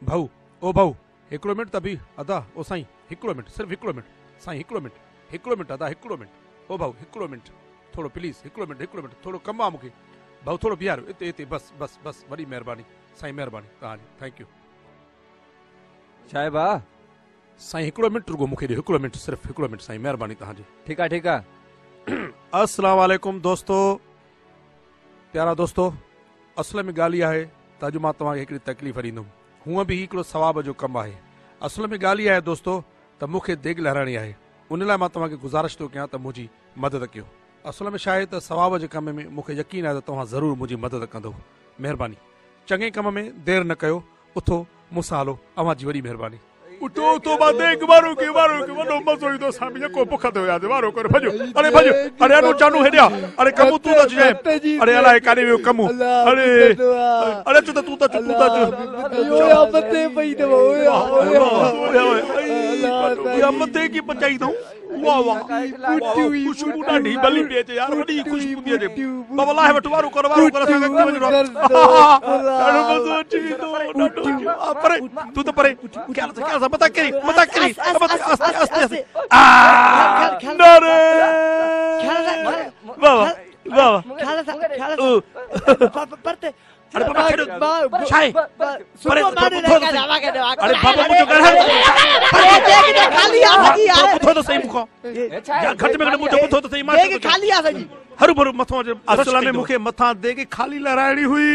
ڀائو او ڀائو هڪڙو منٽ ته بيهه ادا او سائين هڪڙو منٽ صرف هڪڙو منٽ سائين هڪڙو منٽ هڪڙو منٽ ادا هڪڙو منٽ او ڀائو هڪڙو منٽ ٿورو پليز هڪڙو منٽ هڪڙو منٽ ٿورو ڪم آ مونکي ڀائو ٿورو بيهاريو اتي اتي بس بس بس وڏي مهرباني سائين مهرباني توهان جي thank you. ڇاهي ڀاء. سائين هڪڙو منٽ رڳو مونکي ڏيو هڪڙو منٽ صرف هڪڙو منٽ سائين مهرباني توهان جي. ٺيڪ آ ٺيڪ آ. السلام عليڪم دوستو پيارا دوستو اصل ۾ ڳالهه اها آهي ته اڄ مان توهان کي هڪڙي تڪليف ڏيندم هونء به هي هڪڙو ثواب جو ڪم آهي اصل ۾ ڳالهه اها آهي دوستو ته مون کي ديڳ لهرائڻي آهي ان لاء مان توهان کي گذارش ٿو ڪيان ته منهنجي مدد ڪيو اصل ۾ ڇا آهي ته ثواب جي ڪم ۾ مون کي يقين آهي ته توهان ضرور منهنجي مدد ڪندو مهرباني چڱي ڪم ۾ دير نه ڪيو اٿو مون سان هلو اوهان جي وڏي مهرباني. اٿو اٿو مان ديڳ وارو کي وارو کي وڏو مزو ايندو اسان به يڪو بک تي هياسي وارو ڪر ڀڄو اڙي ڀڄ اڙي انو چانو هيڏي آ اڙي ڪمو تون ته اچجانء اڙي الائي ڪاڏي ويو ڪمو اڙي اڙي اچ ته تون ته اچ تون ته اچ يا مٿي کي پچائي اٿئون واه واه خوشبو ڏاڍي ڀلي پئي اچي يار وڏي خوشبو ٿي اچي بابا لاهي وٺ وارو ڪر وارو ڪر اسان کي اڳتي وڃڻو آهي ڏاڍو مزو اچي ويندو ڏاڍو پري تون ته پري خيال سان خيال سان متان ڪري متان ڪري آهستي آهستي آهستي نه ري واه واه واه واه اڙي بابا کيڏو ڇا آهي پري ٻڌو ته سهي اڙي بابا منهنجو ڳالهائڻ ته ٻڌو ته سهي مون کان يا گهٽ ۾ گهٽ منهنجو ٻڌو ته سهي مان خالي آ سڄي هرو ڀرو مٿان اصل ۾ مون کي مٿان ديڳ خالي لهرائڻي هئي.